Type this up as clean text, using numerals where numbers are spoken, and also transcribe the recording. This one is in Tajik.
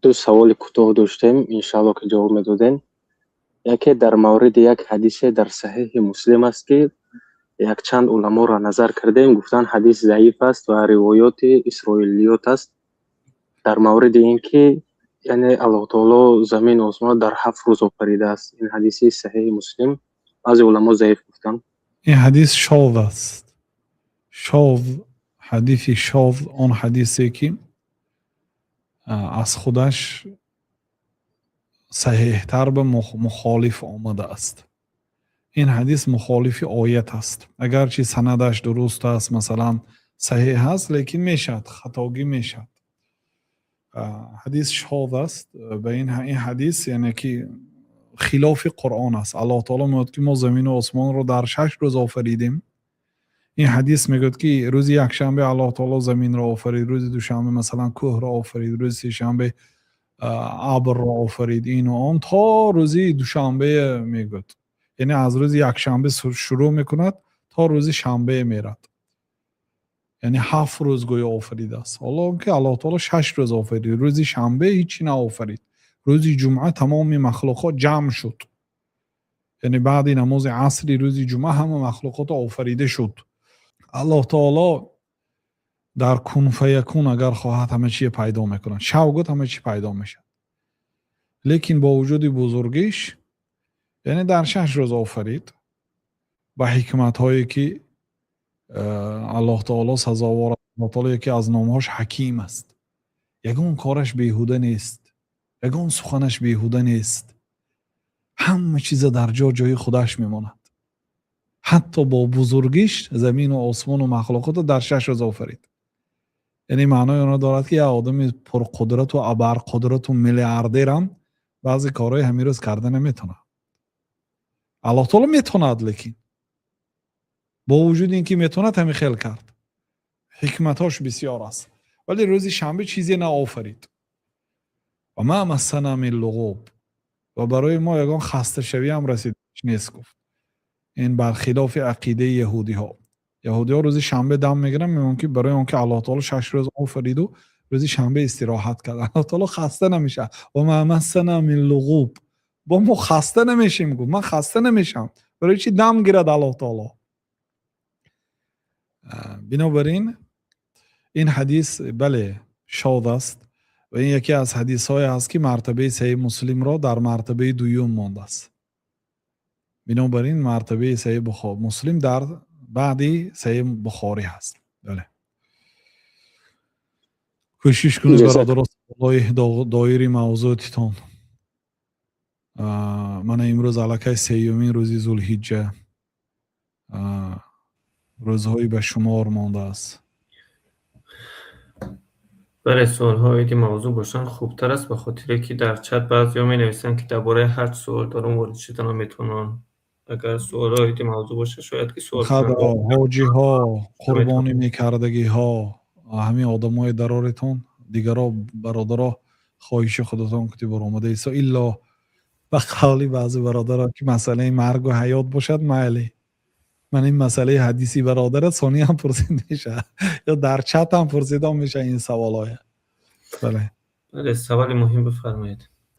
Ду саволи кӯтоҳ доштем, иншаалло, ки ҷавоб медодем. Яке дар мавриди як ҳадисе дар Саҳеҳи Муслим аст, ки якчанд уламоро назар кардем, гуфтанд, ҳадис заиф аст ва ривоёти исроилиёт аст, дар мавриди ин ки, яъне, Аллоҳ таоло замину осмонро дар 7 рӯз офаридааст. Ин ҳадиси Саҳеҳи Муслим баъзе уламо заиф гуфтанд. Ин ҳадис шоз аст. Шоз, ҳадиси шоз он ҳадисе, ки аз худаш саҳеҳтар ба мухолиф омадааст. Ин ҳадис мухолифи оят аст. Агарчи санадаш дуруст аст, масалан, саҳеҳ аст, лекин мешавад, хатогӣ мешавад. Ҳадис шоз аст. Ба ин ҳадис, яъне ки, хилофи Қуръон аст. Аллоҳ таоло мегӯяд, ки мо замину осмонро дар 6 рӯз офаридем. Ин ҳадис мегӯяд, ки рӯзи якшанбе Аллоҳ таоло заминро офарид, рӯзи душанбе, масалан, кӯҳро офарид, рӯзи сешанбе абрро офарид, ину он, то рӯзи душанбе мегӯяд. Яъне аз рӯзи якшанбе шурӯъ мекунад, то рӯзи шанбе мерад, яъне 7 рӯз гӯё офаридааст. Ҳоло он ки Аллоҳ таоло 6 рӯз офарид, рӯзи шанбе ҳичи наофарид. Рӯзи ҷумъа тамоми махлуқот ҷамъ шуд, яъне баъди намози асри рӯзи ҷумъа ҳама махлуқот офарида шуд. Аллоҳ таоло дар кун фаякун агар хоҳад, ҳама чие пайдо мекунад. Шав гӯд, ҳама чӣ пайдо мешавад. Лекин бо вуҷуди бузургиш, яъне, дар 6 рӯз офарид ба ҳикматҳое, ки Аллоҳ таоло сазовор. Аллоҳ таоло яке аз номҳош Ҳаким аст. Ягон кораш беҳуда нест, ягон суханаш беҳуда нест, ҳама чиза дар ҷо ҷои худаш мемонад. Ҳатто бо бузургиш замину осмону махлуқотро дар 6 рӯз офарид. Яъне маънои онро дорад, ки як одами пурқудрату абарқудрату миллиардерам баъзе корҳои ҳамин рӯз карда наметавонад. Аллоҳ таоло метавонад, лекин бо вуҷуди ин ки метавонад, ҳамин хел кард. Ҳикматҳош бисёр аст. Вале рӯзи шанбе чизе наофарид. Ва ма массана мин луғуб, ва барои мо ягон хасташавиам расид нест, гуфт. Ин бархилофи ақидаи яҳудиҳо. Яҳудиҳо рӯзи шанбе дам мегиранд, мегӯянд, ки барои он ки Аллоҳ таоло 6 рӯз офариду рӯзи шанбе истироҳат кард. Аллоҳ таоло хаста намешавад. Ва ма массана мин луғуб, бо мо хаста намешем, гуфт. Ман хаста намешавам, барои чӣ дам гирад Аллоҳ таоло? Бинобар ин, ин ҳадис, бале, шоз аст ва ин яке аз ҳадисҳое аст, ки мартабаи Саҳеҳи Муслимро дар мартабаи дуюм мондааст. Бинобар ин мартабаи Саҳеҳи Муслим дар баъди Саҳеҳи Бухорӣ ҳаст. Бале, кӯшиш кунед, бародаро, саволҳои доири мавзӯътитон. Мана имрӯз аллакай сеюмин рӯзи Зулҳиҷҷа, рӯзҳои ба шумор мондааст. Бале, суолҳо оиди мавзӯъ бошанд, хубтар аст, ба хотире ки дар чат баъзеҳо менависанд, ки дар бораи ҳар суол дорам, ворид шуда наметавонанд. Агар суолҳо оиди мавзӯъ бошад, шояд ки суол Ҳоҷиҳо, қурбонӣ мекардагиҳо, ҳамин одамои дароретон, дигаро, бародаро, хоҳиши худатон кути баромада исо, илло ба қавли баъзе бародаро, ки масъалаи маргу ҳаёт бошад, майли. Ман ин масъалаи ҳадиси бародара сониам пурсид мешавад ё дар чатам пурсидом мешавад ин саволҳоя. Бале. Бале, саволи муҳим бифармоед.